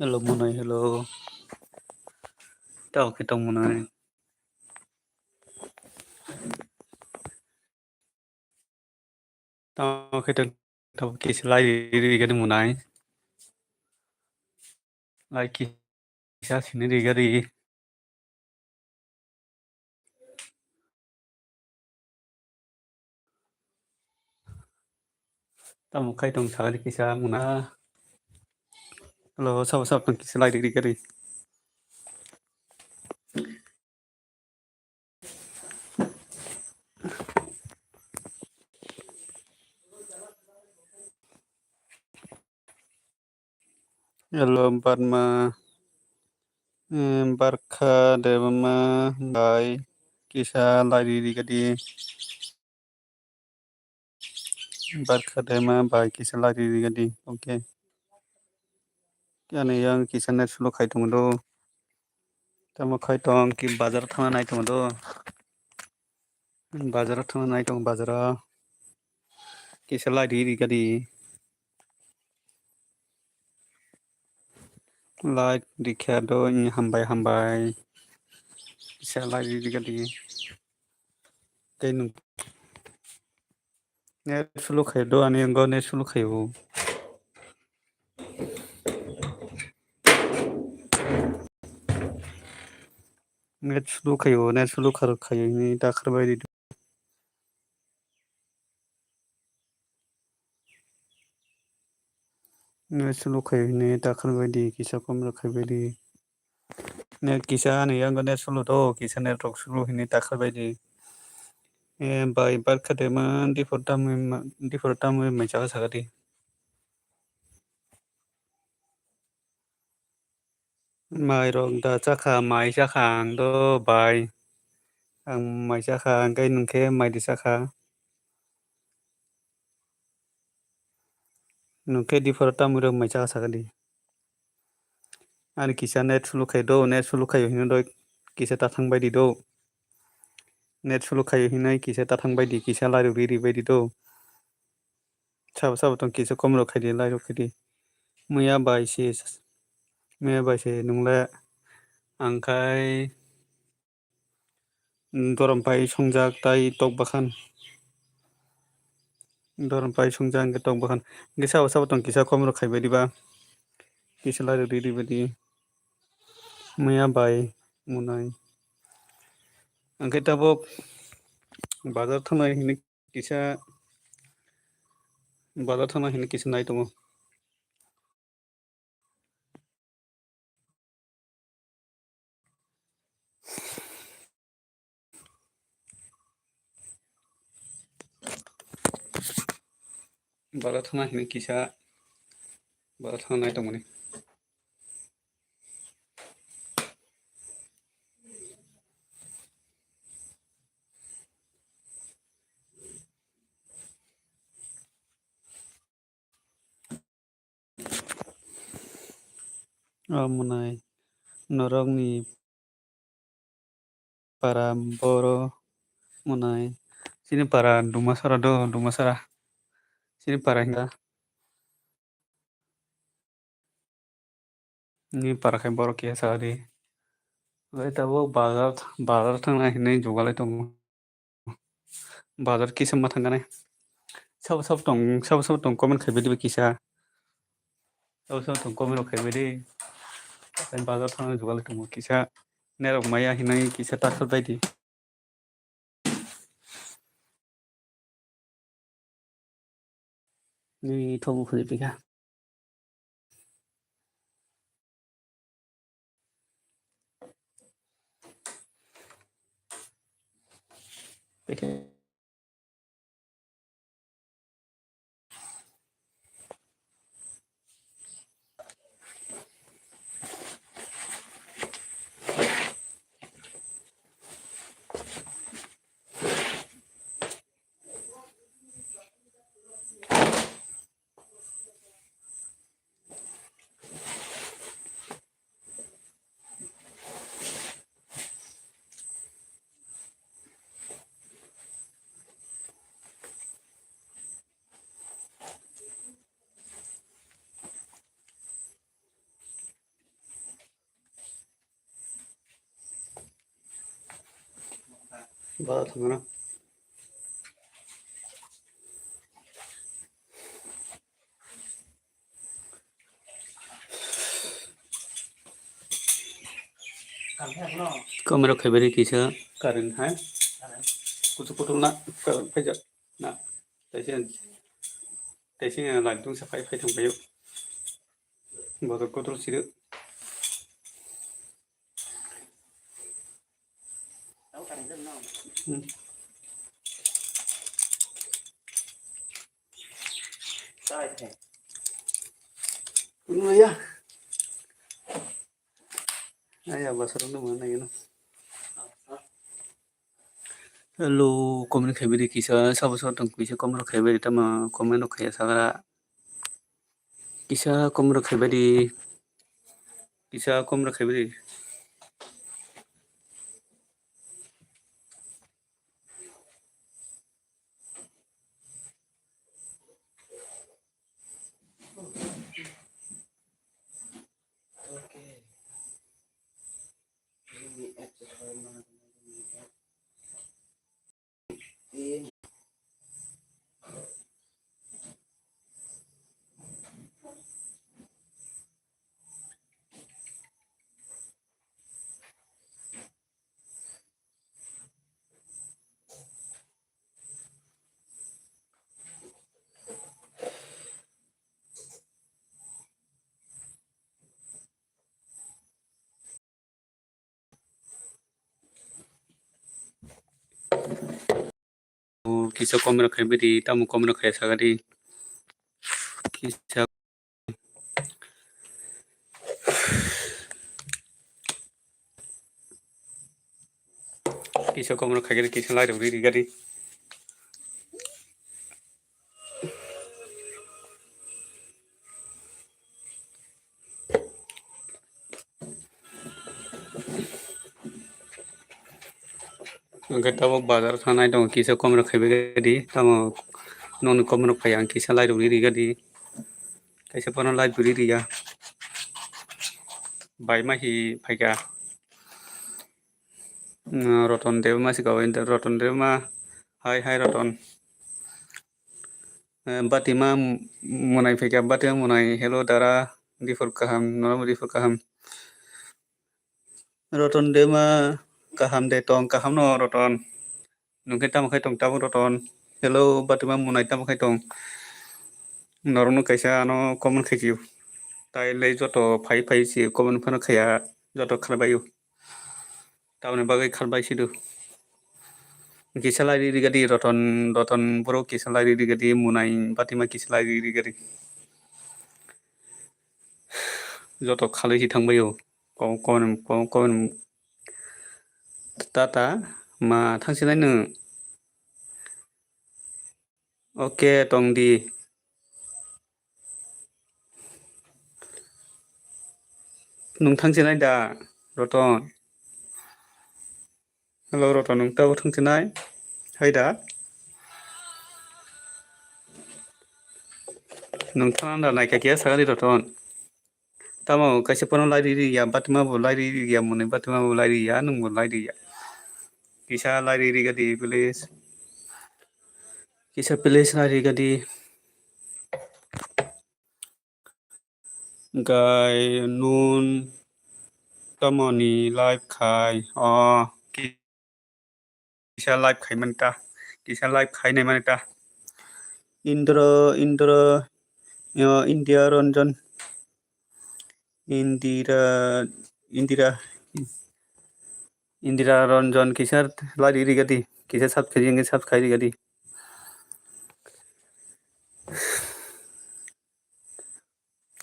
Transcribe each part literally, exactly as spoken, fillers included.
Hello, Munai, hello. Tao khe tong Munai. Tao khe tong, tao kisa lai ri ri gani Munai. Lai kisa sini ri gani. Tamo khai tong sakani kisa Muna. Hello, sabo sabo tong kisa lai ri ri gani. Hello, Barma. Em, Barkha Debbarma bai kisa lai ri ri gadi. Barkha Debbarma bai kisa lai ri ri gadi. Okay. Ani yang kisa net slow khai tongo do. Tamo khai tong ki bazar thana nai tongo do. Bazar thana nai tongo bazar. Kisa lai ri ri gadi. Like rikha do, hambai hambai. Kisa like rikha di. Tei nwng net slow khai do, ani ango net slow khai o. Net slow khai o, net slow khai khai ni ta kharbai di. Net slow khai hwnwi ta kharbai di, kisa kom rok khaibai di. Net kisa ani yango net slow do, kisa net rok slow hwnwi ta kharbai di. Eh, bai, bar kha de man, diphor tamwi ma-, diphor tamwi mai chaka saka di. Mai rok da chakha, mai chakha ang do bai. Ang mai chakha, ang khe nwng khe mai di chakha. Nwng khe diphor tamwi rok mai chakha saka di. Ani kisa net slow khai do, net slow khai hwnwi do kisa ta thang bai di do. Net slow khai hwnwi kisa ta thang bai di, kisa lai rok ri ri bai di do. Sabo sabo tong kisa kom rok khai di, lai rok khai di. Muya bai se, muya bai se nung le ang khai dorom pai songjak tai tok bakhan. Dorom pai songjak hwnkhe tok bakhan. Hwnkhe sabo sabo tong kisa kom rok khai bai di ba. Kisa lai rok ri ri bai di. Muya bai munai. Hwnkhe tabuk bazar thangnai hwnwi kisa, bazar thangnai hwnwi kisa nai tongo. Bazar thangna hwnwi kisa bazar thangna nai tongmani. O mwnai norokni para boro mwnai chini para Dumasara do, Dumasara. Chini para hinga. Ni para khe borok keha sa di. Bai tabuk bazar, bazar thangnai hinwi jugalai tongo. Bazar kisa ma thangkha nai. Sabo sabo tong, sabo sabo tong comment khai bai di kisa. Sabo sabo tong comment rok khai bai di. Bazar thangna jugalai tongo kisa. Nerok maya hinwi kisa ta khwlai di. Ni thobu phuri pika. Ba thangna. Kamera khaibari kisa current hai. Kutu kutu na current phaijak na. Taisa taisa light dungsa phai phai thang phaio. Bodo kutu sido. Hmm. Kuno ya. Aya basarok no mana yano. Hello, comment khaibari kisa, sabo sabo tong kisa comment khaibari tama comment khaya sagra. Kisa comment khaibari. Kisa comment khaibari. Kisa comment rok khaibari, tamo comment rok khaya sagadi. Kisa Kisa comment rok khaikhe kisa like rok riri gadi. Hwnkhe tabuk bazar thangnai tongo, kisa comment rok khaibai gadi, tamo nokni comment rok phai ang kisa like rok riri gadi. Kaisa phano like bo ririya. Bai ma hi phaikha. Roton Debma si kabo, Roton Debma. Hai, hai, Roton. Eh, Batima Munai phaikha, Batima Munai. Hello, dara. Rifur kaham, norok rifur kaham. Roton Debma kaham de tong, kaham no, Roton. Nwng khe tamo khai tong tabuk Roton? Hello, Batima Munai tamo khai tong? Norokno kaisa ano comment khaikhe. Tai le joto phai phai se comment phano khaiya, joto kharbaio. Tamoni bagwi kharbai sido. Kisa lai riri gadi Roton, Roton borok kisa lai riri gadi Munai Batima kisa lai riri gadi. Joto khalwi si thangbaio. Ko-, ko-, ko-, ko-, tata ma thangsinai nwng. Oke, tong di. Nwng thangsinai da, Roton? Hello, Roton, nwng tabuk thangsinai? Hai da? Nwng thangna da naikha khe sagani, Roton. Tamo kaisa phano lai riri ya, Batima bo lai riri ya, Munai Batima bo lai riri ya, nwng bo lai riri ya. Kisa lai riri gadi, please. Kisa please lai riri gadi. Gai nun tamoni live khai. Oh, ki- Kisa live khai mani ta, kisa live khai nai mani ta. Indra, Indra, yo, India Ranjan, Indira, Indira, Indira Ranjan kisa live riri gadi, kisa subscribe, kisa subscribe riri gadi.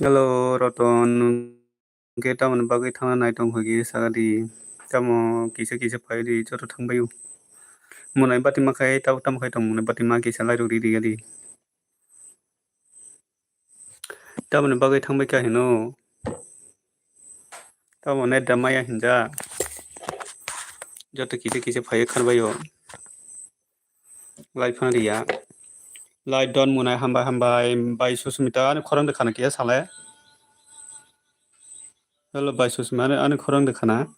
Hello, Roton. Hwnkhe tamoni bagwi thangna nai tong hwnkhe saga di. Tamo kisa kisa phai di, joto thangbai o. Munai Batima khai, tamo tamo khai tong Munai Batima kisa lai rok riri gadi. Tamoni bagwi thangbai kha hino. Tamo net da maya hinja. Joto kisa kisa phai kharbai o. Lai phano riya. Lai don Munai hambai hambai, bai Susmita ani khorang de khana kiya sale. Hello bai Susmita ani, ani khorang de khana.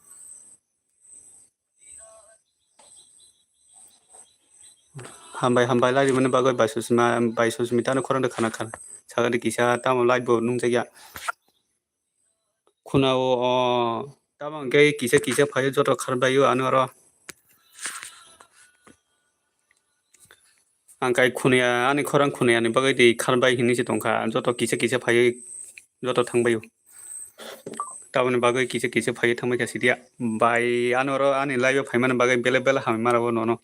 Hambai, hambai lai rimani bagwi bai Susma, bai Susmita no khorang de khana khana. Sagadi kisa tamo live bo nungjakya. Khuna o, o, tamo hwnkhe kisa kisa phaio joto kharbaio ano oro. Ang kai khunaya, ani khorang khunayani bagwi di kharbai hinwi se tongkha. Joto kisa kisa phaiwi joto thangbaio. Tamoni bagwi kisa kisa phaiwi thangbai kha sidiya. Bai ano oro ani live o phaimani bagwi bele bele hamwi mano bo nono.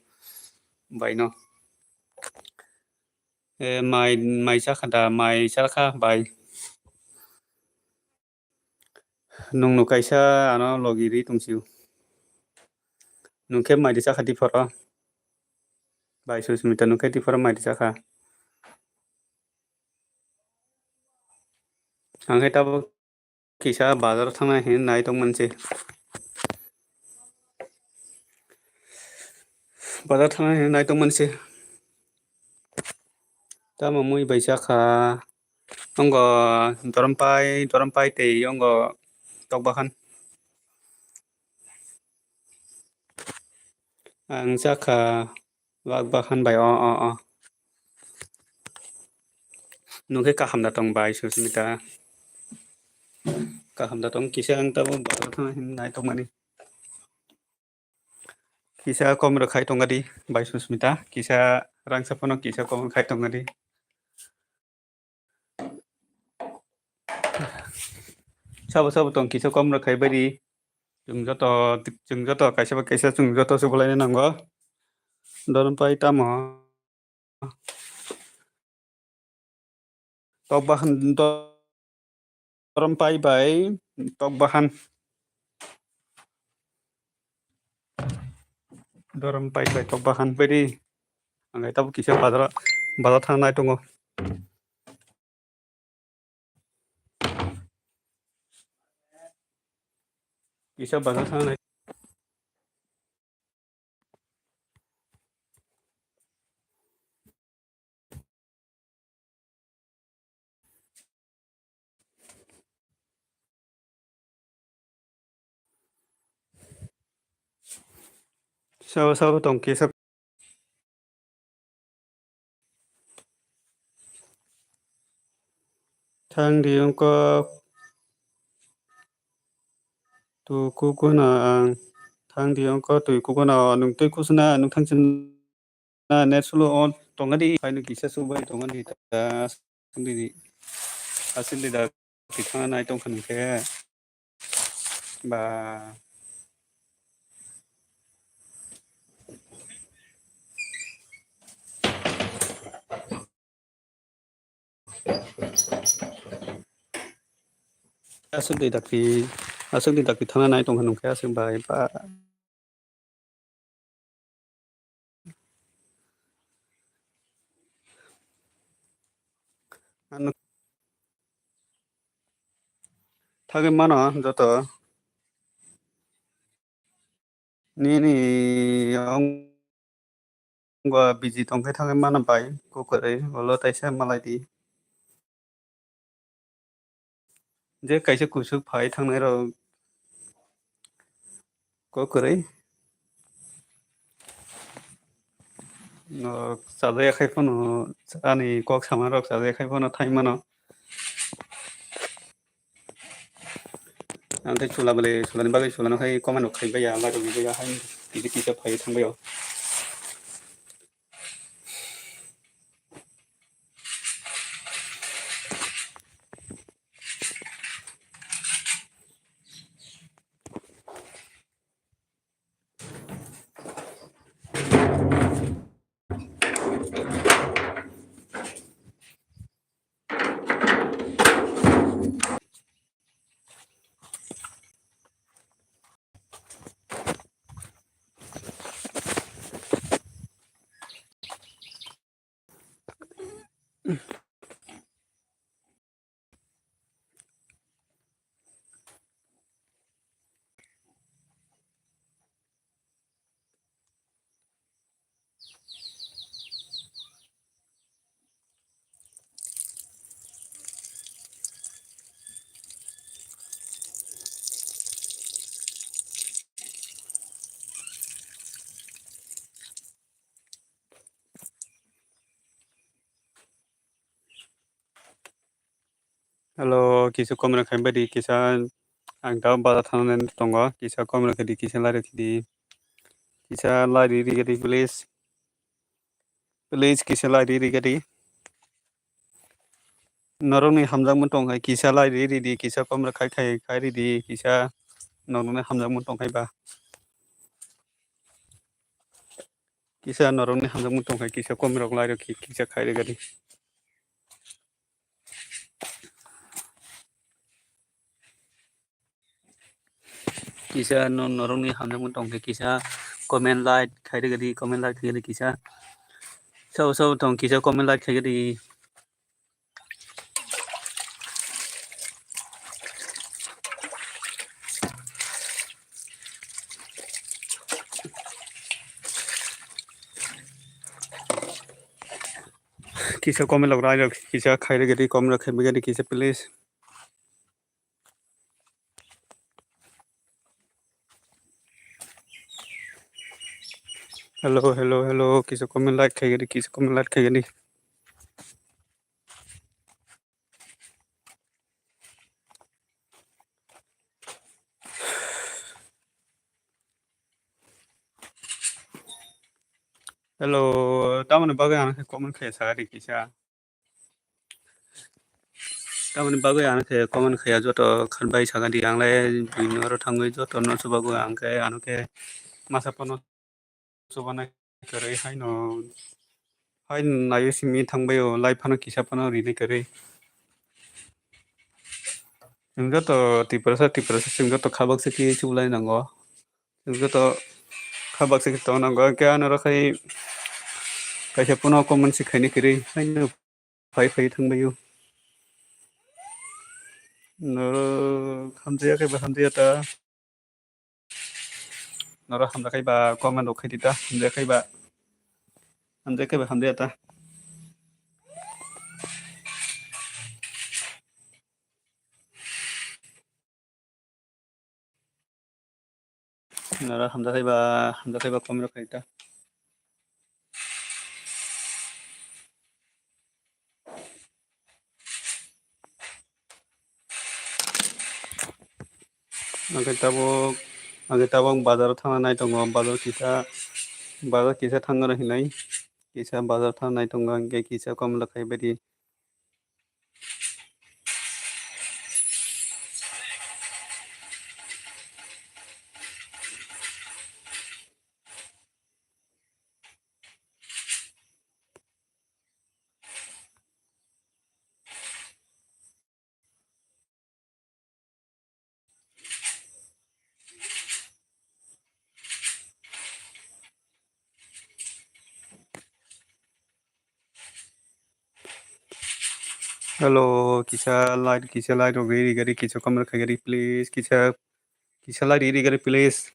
Bai no. E, mai, mai chakha da, mai chakha bai. Nwng no kaisa ano logi ri tong sio. Nwng khe mai ri chakha di phoro. Bai Susmita nwng khe di phoro mai ri chakha. Ang khe tabuk kisa bazar thangna hinwi nai tongmani se. Bazar thangna hinwi nai tongmani se. Tamo mui bai chakha. Ongo dorom pai, dorom pai tei ongo tok bahan. Ang chakha. Wak bahan bai o, o, o. Nwng khe kaham da tong bai Susmita. Kaham da tong kisa ang tabuk bazar thangna hinwi nai tongmani. Kisa kom rwkhai tongadi bai Susmita. Kisa rangsa phano kisa kom rwkhai tongadi. Sabo sabo tong kisa kom rwkhai bari. Chwng joto, chwng joto kaisa bai kaisa chwng joto se bwlaina nango. Dorom pai tamo. Tok bahan, dorom pai bai tok bahan. Dorom pai bai tok bahan bari. Ang tabuk kisa bazar, bazar thang nai tongo. Kisa bazar thang nai. Sabo sabo tong kisa. Thang di ongkok tu kukuno ang. Thang di ongkok tu kukuno nwng twi kusuna nwng thang chin. Na net slow on tongani, phai no kisa subai tongani ta, aswk di, aswk di da, kithang nai tongkha nungkhe, ba. Aswk di dakti, aswk di dakti thangna nai tongkha nungkhe aswk bai ba. Ano thagwi mano joto. Nini ongba busy tongkhe thangwi mano bai, kukwrwi ulo taisa malai di. Je kaisa kusuk phai thangnai rok kukwrwi. No, chajaya khai phano ani kok sama rok chajaya khai phano thai mano. Ang tei chula bole, chulani bagwi chulano khai comment rok khai baiya, like rok baiya, hai kisa kisa phai thang baio. Hello, kisa comment khai badi, kisa ang tao bazar thana tongo, kisa comment khai di, kisa like khai di, kisa like ri ri di, please. Please, kisa like ri ri di. Norokni hamjakmung tong khai kisa like ri ri di, kisa comment khai khai khai ri di, kisa norokni hamjakmung tong khai ba. Kisa norokni hamjakmung tong khai kisa comment rok like rok kisa khai ri di. Kisa no-, norokni hamjakmung tong khe kisa comment like khai ri di, comment like khai ri kisa. Sabo sabo tong kisa comment like khai ri. Kisa comment rok rai rok kisa khai ri di, comment rok khai ri di kisa please. Hello, hello, hello. Kisa comment like khai di, kisa comment like khai di. Hello, tamoni bagwi ano khe comment khai sa di kisa. Tamoni bagwi ano khe comment khaiya joto khan bai sakha di, ang le bini oro thangwi joto no chubago ang khe ano khe masa phano chubanai kwrwi haino hai naio simi thangbaio lai phano kisa phano rini kwrwi. Chwng joto Tiprasa Tiprasa chwng joto khabak se khe chublai nango. Chwng joto khabak se khe tong nango, hwnkhe ano rw khai kaisa phano comment se khaini kwrwi haino. Phai phai thangbaio. Norok hamjaya khe ba hamjaya ta. Norok hamjakhe ba comment rok khai di ta. Hamjakhe ba, hamjakhe ba hamjaya ta. Nara hamjakhe ba, hamjakhe ba comment rok khai ta. Angkhe tabuk, angkhe tabuk bazar o thangna nai tongo, bazar kisa, bazar kisa thangna hinai, kisa bazar thangna nai tongo, angkhe kisa comment rok khai badi. Hello, kisa like, kisa like rok ri gari, kisa comment khai gari, please, kisa, kisa like ri gari, please.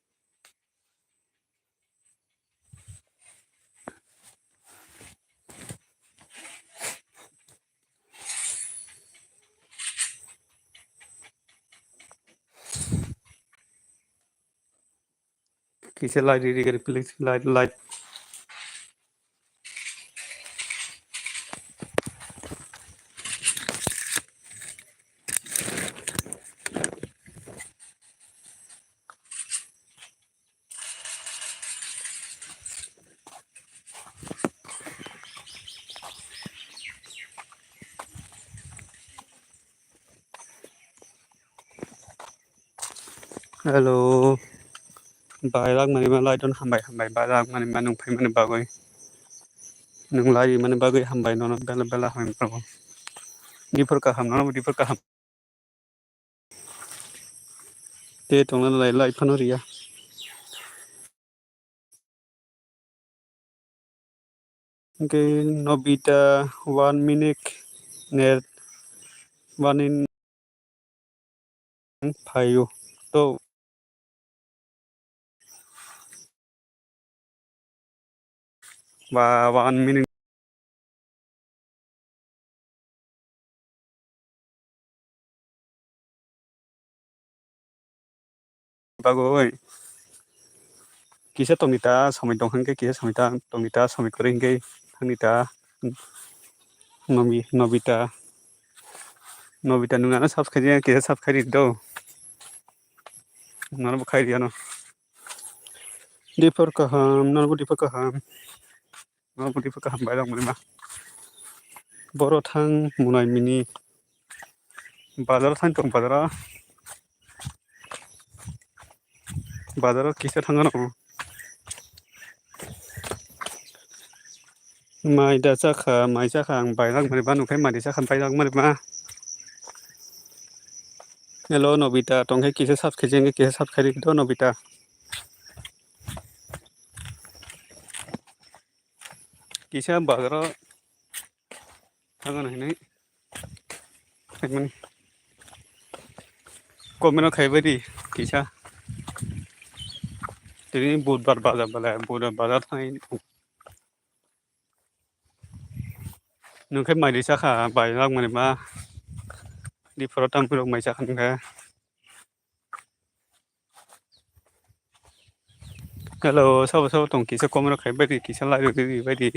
Kisa like ri gari, please, like, like. Hello. Bai lak mani ma lai don hambai hambai bai lak mani ma nung phai mani bagwi. Nung lai mani bagwi hambai nono bela bela hambai bagwi. Diphor kaham nono diphor kaham. Te tongna lai lai phano riya. Hwnkhe Nobita one minute net one in phaio to ba one minute. Bagwi kisa tongni ta somoi tong hwnkhe kisa somoi ta tongni ta somoi kwrwi hwnkhe thangni ta nobi nobita. Nobita, nwng ano subscribe khe subscribe do. Nano bo khai riya no. Dipor kaham, nano bo dipor kaham. Nano bo dipor kaham bai rok mani ma. Boro thang munai mini. Bazar thang tong bazar. Bazar kisa thang ano. Mai da chakha, mai chakha ang bai rok mani ma nukhe mai da chakha bai rok mani ma. Hello Nobita, tongkhe kisa subscribe kisa subscribe do Nobita. Kisa bazar thang ano hinai. Comment khai bai di kisa. Tini budbar bazar bale, budbar bazar thang. Nung khe mai risa kha, bai rok mani ma. Di phoro tam rok mai cha kha nung khe. Hello, sabo sabo tong kisa comment khai bai di, kisa like rok ri bai di.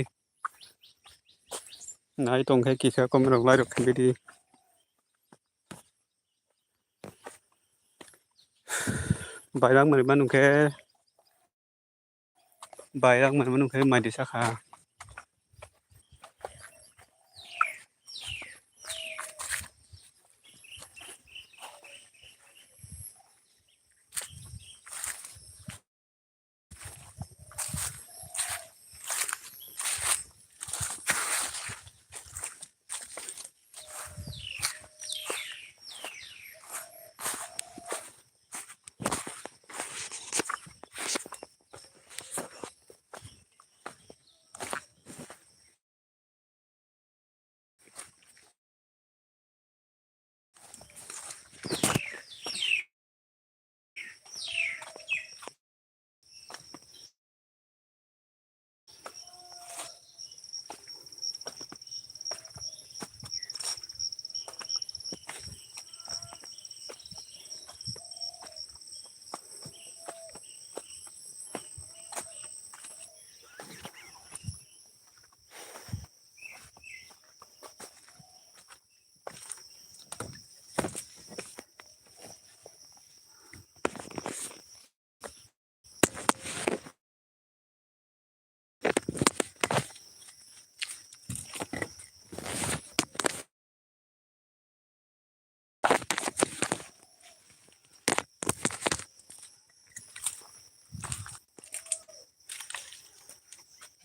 Nai tong khe kisa comment rok like rok khai bai di. Bai rok mani ma nung khe. Bai rok mani ma nung khe mai risa kha.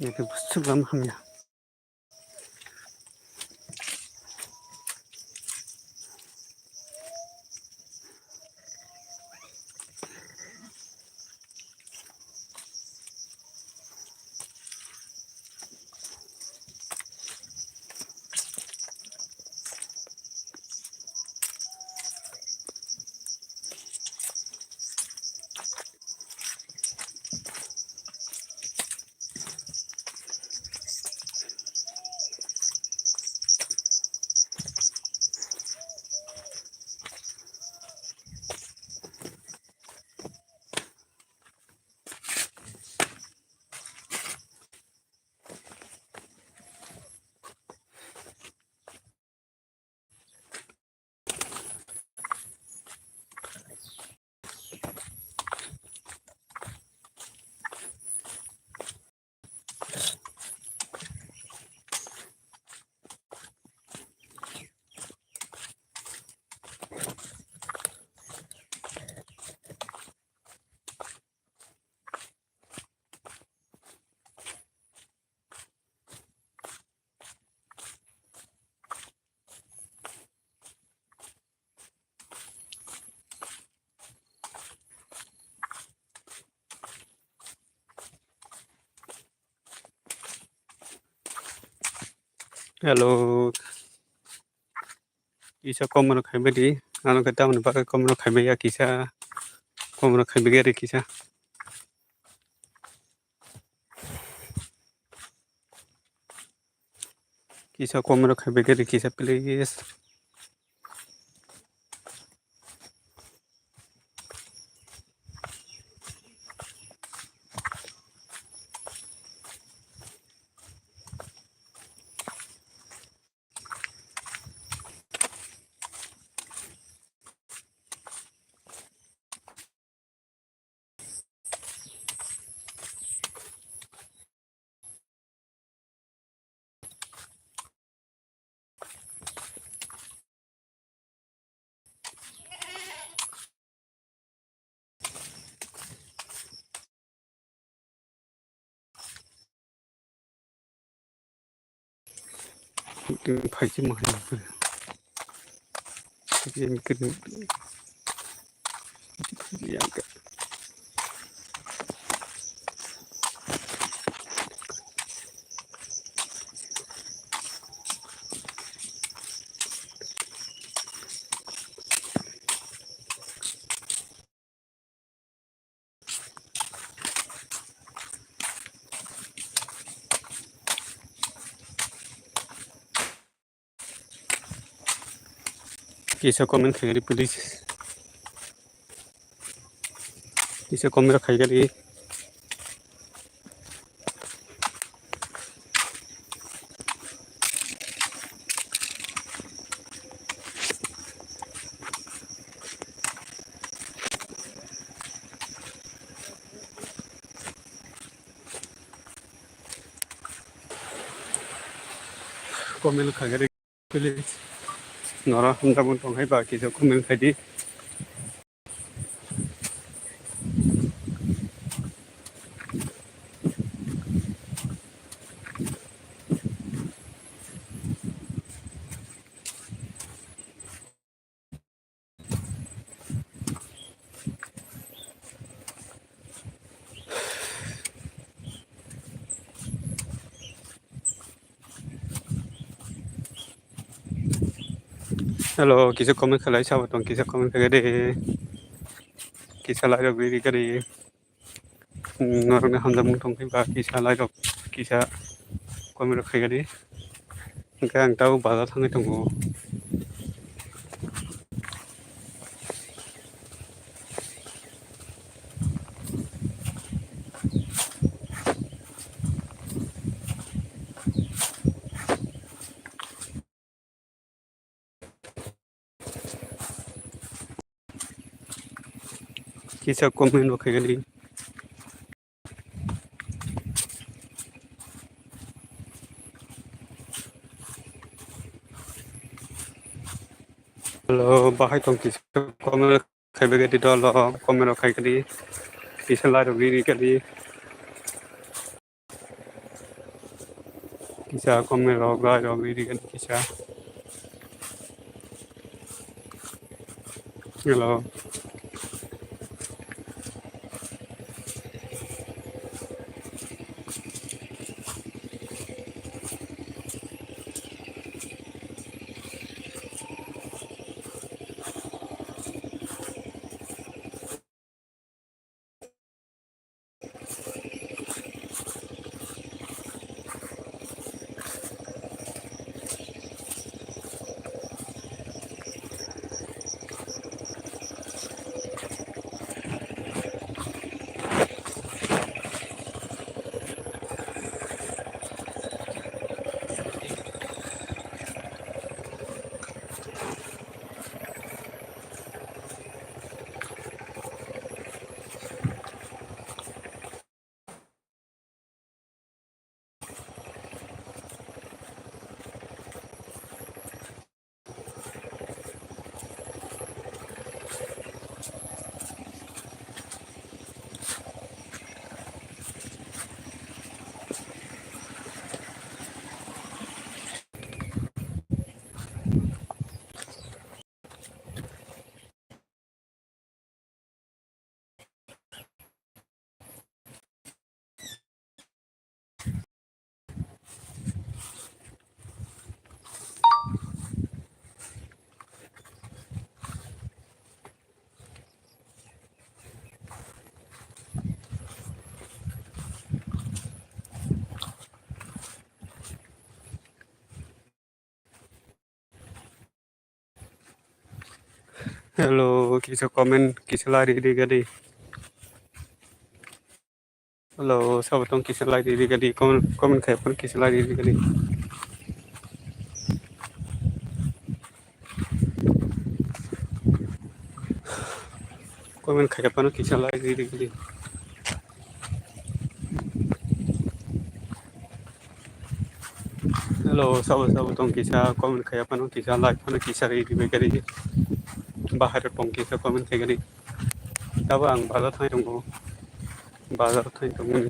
Ini busuk lama hamya. Hello. Kisa comment rok khai bai di. Ano khe tamoni bagwi comment rok khai bai ya kisa. Comment rok khai bai ya re kisa. Kisa comment rok khai bai ya re kisa please. Phaikhe mo hai. Kisa comment khaigari please. Kisa comment khaigari. Comment khaigari please. Nora hamjakmung tong hai ba kisa comment khaidi. Hello, kisa comment khlai sabo tong, kisa comment khlai de. Kisa like rok riri kari. Norokni hamjakmung tongkhe ba kisa like rok kisa comment rok khaigadi. Hwnkhe ang tabuk bazar thangwi tongo. Kisa comment bo khaigadi. Hello, bahai tong kisa comment khaibagadi dolo, comment rok khaigadi. Kisa like rok riri kadi. Kisa comment rok, like rok riri kadi kisa. Hello. Hello, kisa comment, kisa like riri kadi. Hello, sabo tong kisa like riri kadi. Comment, comment khai pon kisa like riri kadi. Comment khai pon kisa like riri kadi. Hello, sabo sabo tong kisa comment khaya phano kisa like phano kisa ri ri bai kari. Bahai rok tong kisa comment khai kari. Tabo ang bazar thai tongo. Bazar thai tongo.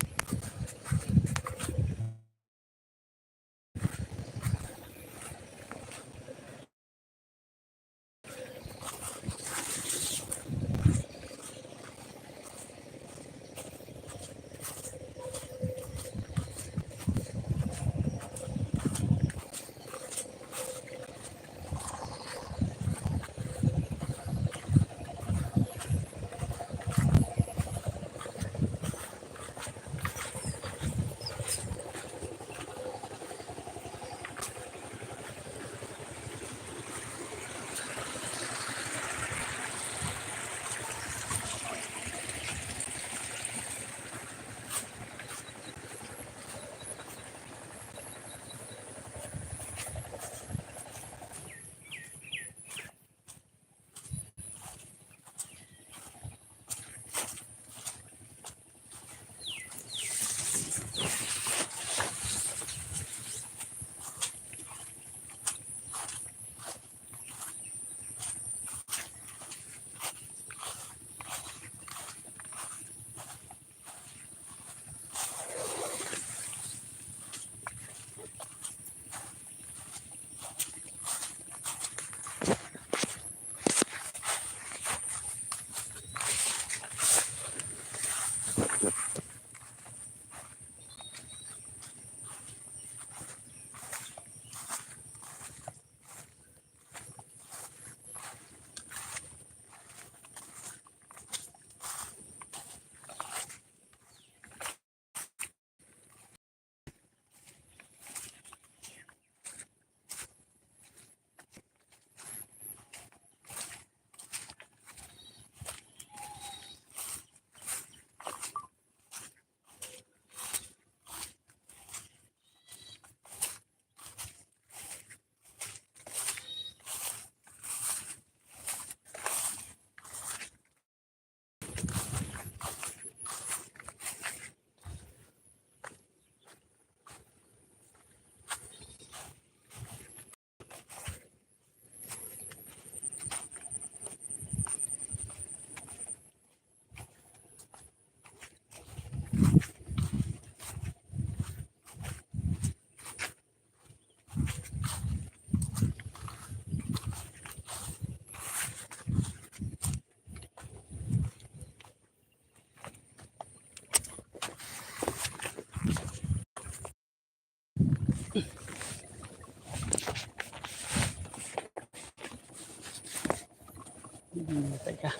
Hmm, teka.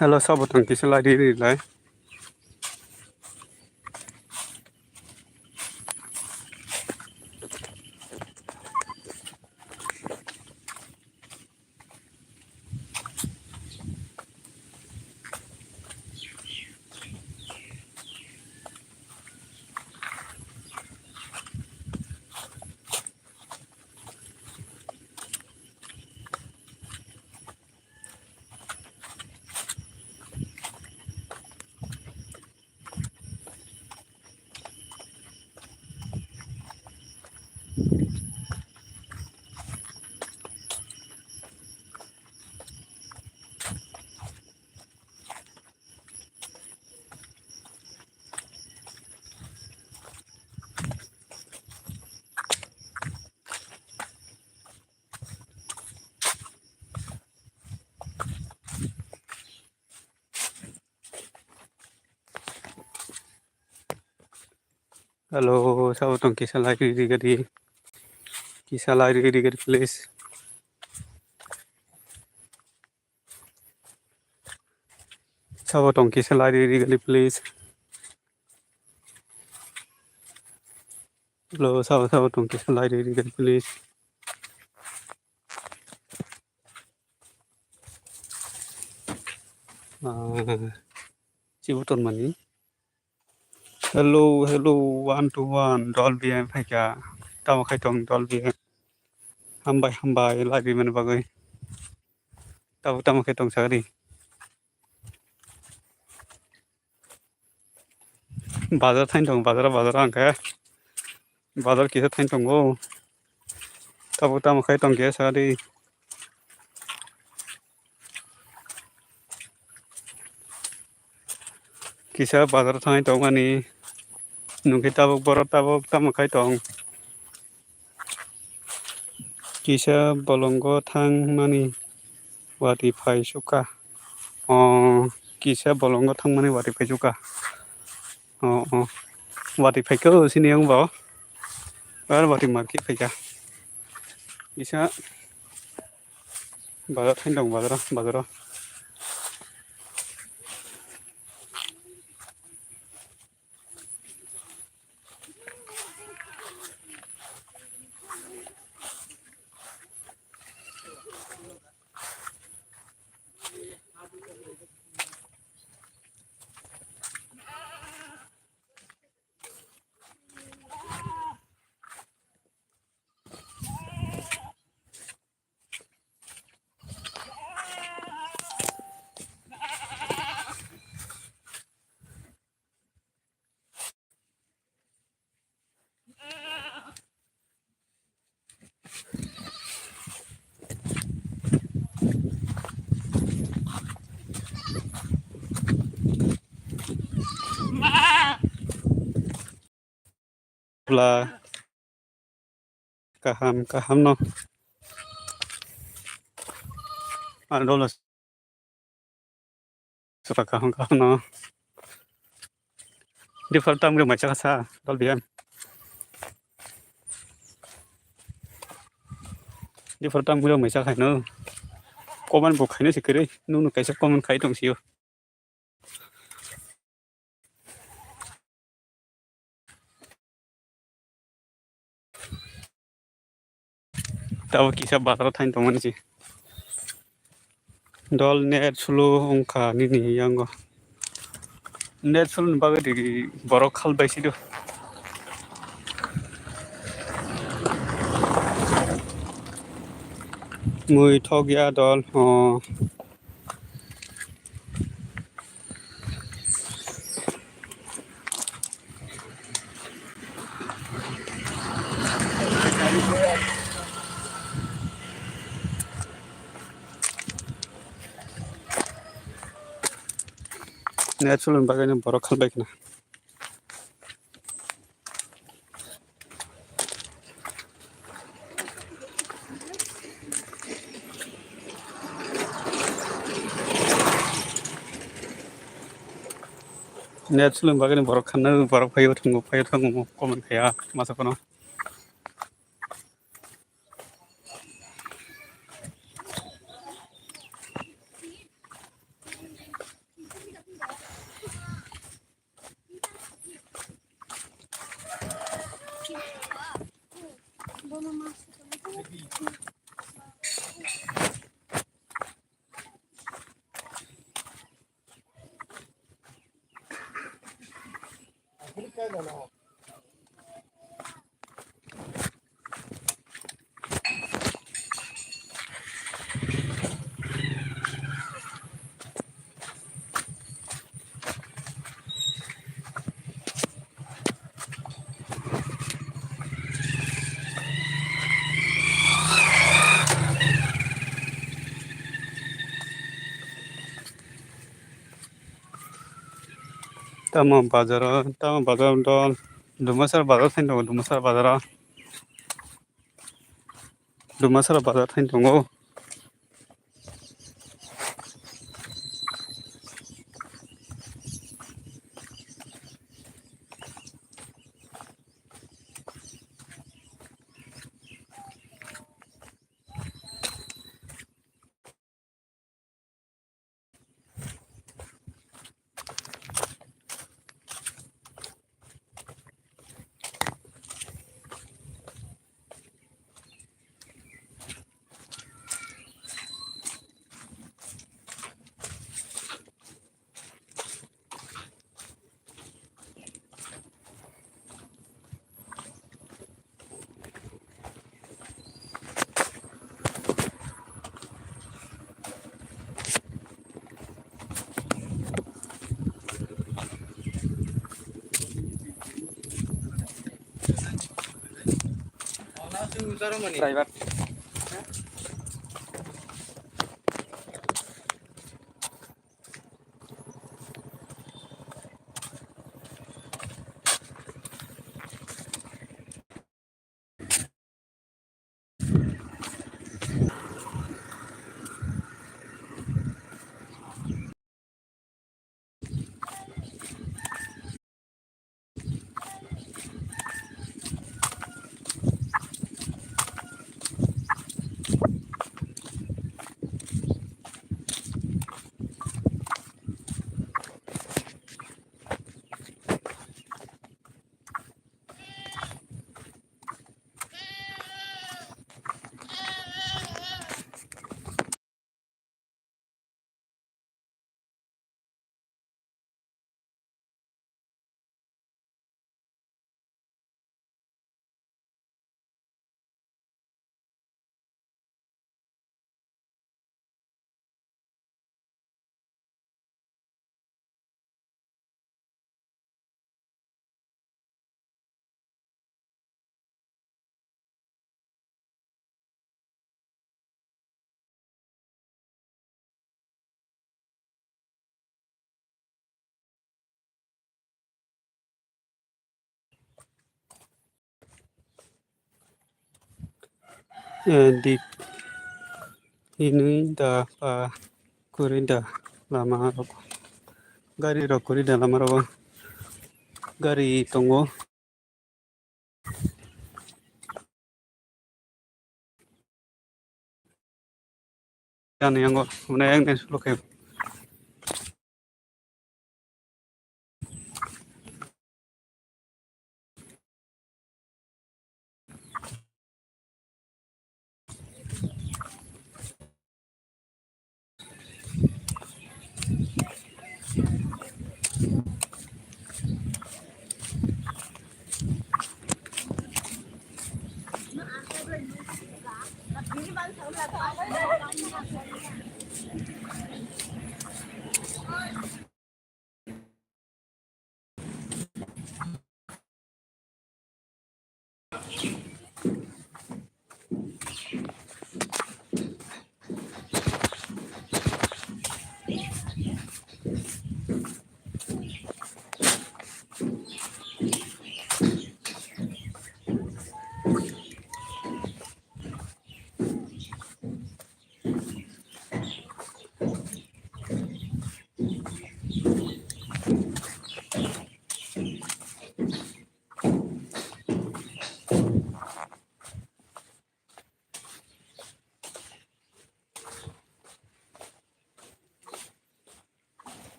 Hello, sabo tong kisa lai ri ri lai. Hello, sabo tong kisa lai ri ri gadi. Kisa lai rwgwi rwgwi please. Sabo tong kisa lai rwgwi rwgwi please. Hello, sabo sabo tong kisa lai rwgwi rwgwi please. Ah, chibo ton mani. Hello, hello, one to one, Dol B M phaikha. Tamo khai tong Dol B M. Hambai, hambai, live mani bagwi. Tabo tamo khai tong sagadi. Bazar thain tong, bazar, bazar ang khe. Bazar kisa thain tongo. Tabo tamo khai tong kisa di. Kisa bazar thangwi tongmani. Nungkhe tabuk borok tabuk tamo khai tong. Kisa bolongo thangmani watwi phai sukha. O kisa bolongo thangmani watwi phai sukha. O, o. Watwi phaikha o sini wngbo. Ar watwi market phaikha. Kisa bazar thain tong bazar, bazar. Bla. Kaham, kaham no. Ang dolo sura kaham, kaham no. Difar tam gre macha kasa, dol biyan. Difar tam gre macha khai no. Koman bo khai no sikiri, nunu kaisa koman khai tong siyo. Tabo kisa bazar thain tongmani si. Dol net sulu wngkha nini yango. Net sulu ni bagwi rigi borok khal bai sido. Mui thok ya dol. O. Net sulum bagwi no borok khalbai khna. Net sulum bagwi no borok khanna borok phaiyo thango phaiyo thango comment khaya masa phano. Tamo bazar o, tamo bazar o dol. Dumasar bazar thani tongo, Dumasar bazar o. Dumasar bazar thani tongo. Driver. Eh, di ini da pa kuri da lama rok, gari rok kuri da lama rok, gari tongo. Yang yang kok mana yang nih lo kayak.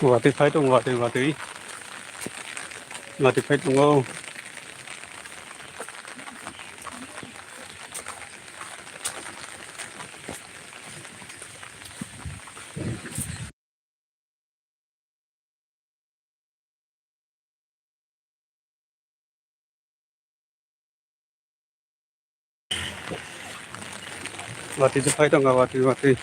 Watwi phai tongo, watwi, watwi. Watwi phai tongo. Watwi se phai tongo, watwi, watwi.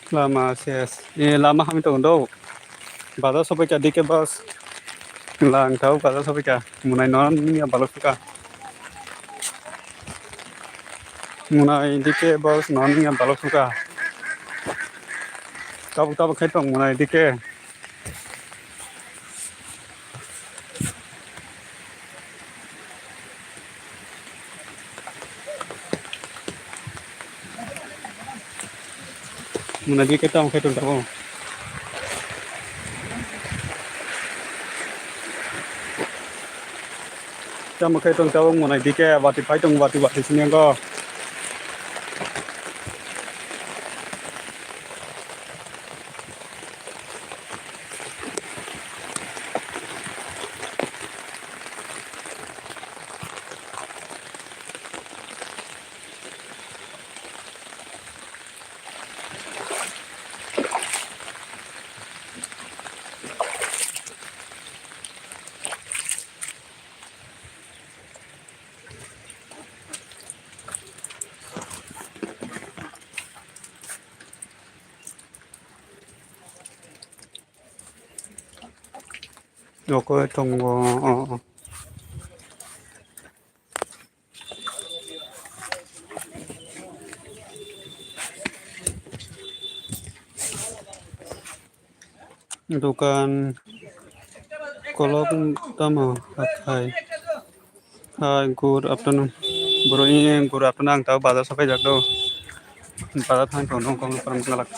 Lama ses. Eh, lama hamya tongo do. Bazar sopaikha D K bus. Lang tao bazar sopaikha. Munai no niya balok suka. Mwnai D K boss no nini balok suka. Tabuk tabuk khai tong mwnai D K. Mwnai D K tamo khe tong tabuk. Tamo khe tong tabuk mwnai D K bati phai tong bati bati sini go. Nokoi tongo, o, o. Dukan kolok tamo hathai. Hi, good afternoon. Bro, eh, good afternoon. Ang tao bazar sapai jak do. Bazar thang tong nong kong parang kalak.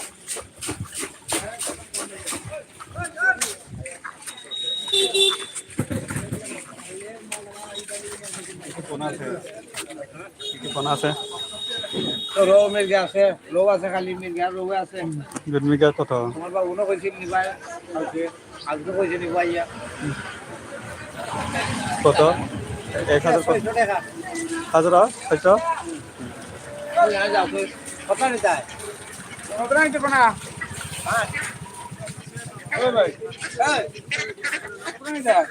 কি কি পোনা আছে? কি কি পোনা আছে? তো রৌ মির্গা আছে, রৌ আছে, খালি মির্গা, রৌ আছে। Good মির্গা কত? আমার বাবু না কইছিল নিবাই, কালকে, আজকে কইছে নিবাই ইয়া। কত? এক হাজার কত? ছয়শো টাকা। হাজার, ছয়শো? কত নিতে হয়? কত নিতে পানা? হ্যাঁ। ও ভাই। এই, কত নিতে হয়?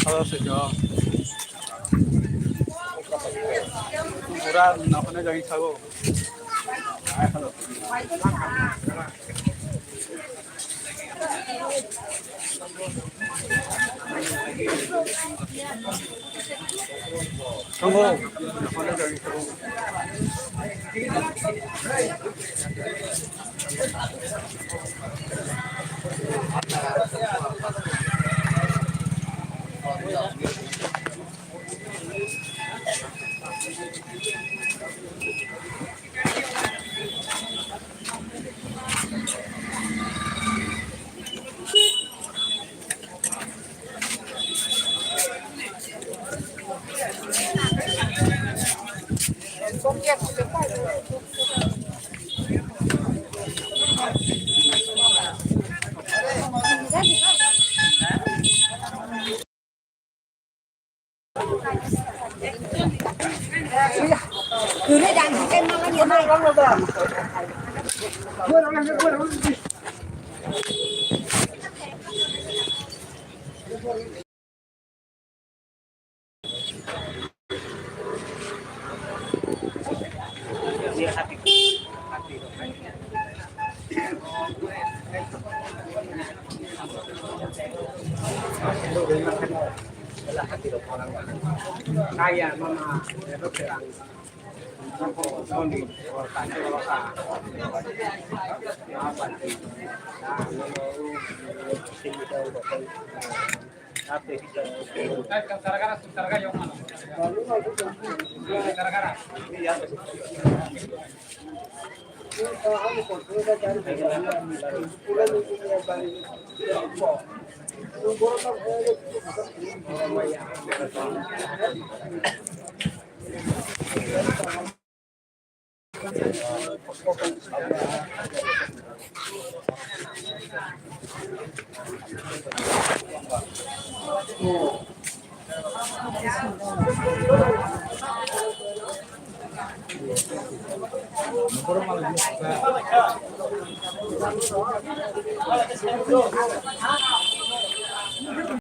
Hello, sir. Pura nakhone jagi thago. Hello.